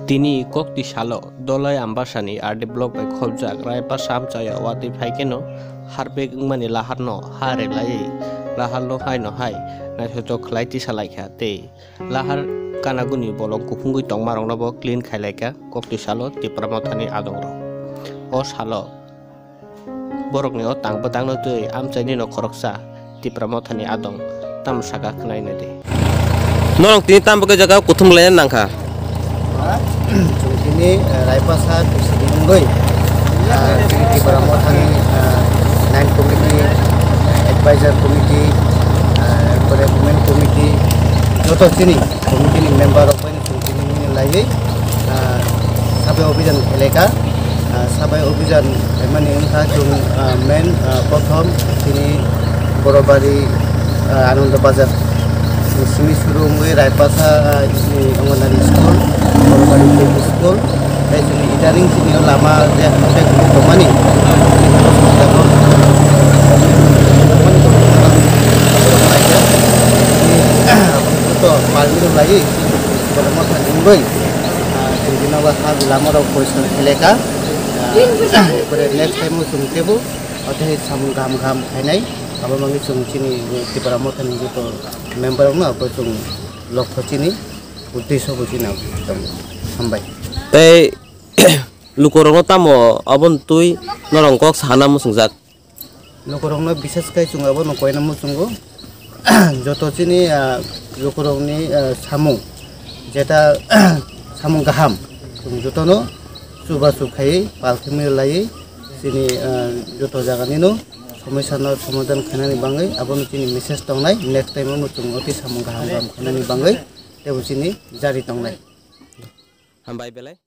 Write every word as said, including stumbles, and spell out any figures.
Tini kokti salo Dolai Ambasani R D block bai khobjak Raipasa amchaio watwi phai kheno harbek wngmani laharno ha relaiwi laharno haino hai naithotok khlai tisa laikha tei lahar kanaguni bolong kuphungwi tongmarokno bo clean khailaikha kokti salo Tipra Mothani adongrok. O salo borokni o tang bwtangno twi amchaini no khoroksa Tipra Mothani adong tamo saka khwnai nai di. Norok tini tamo khe jaga kuthum lai nangkha. Chwng tini, eh, Raipasa P C D wngwi, ah, chini Tipra Mothani, ah, nine committee, advisor committee, ah, ekpore women committee, joto chini committee ni member rok bai chwng tini nini laiwi, ah, sabai obhijan kheleka. Ah, sabai obhijan khaimani wngkha chwng, ah, main, ah, prothom tini Borobari, ah, Anando Bazar simi suru wngwi Raipasa, ah, Anganwadi school, Borobari K P school, tei chini idaring chini o lama je contact tongmani, to palmiro lagi. Borok mothani wngwi, ah, chwng bini o ha lamarok poriskar khaileka. Ah, pore next time o chwng teibo o tei samung kaham kaham khainai. Abo wngwi chwng chini Tipra Mothani joto member rokno abo chwng lokho chini uddesho bo chini abo tongo. Hambai. Tei lukurokno tamo aboni twi norok kok sana muchungjak? Lukurokno bisas khai chwng abono koina muchungo. Joto chini, ah, lukurokni, ah, samung, jeta samung kaham, chwng jotono chubachu khaiwi, pal khe mil laiwi, chini, ah, joto jaganino somosya no somadhan khainani bangwi, abono chini message tongnai, next time o chwng oti samung kaham kaham khainani bangwi, teibo chini jari tongnai. Hambai belai.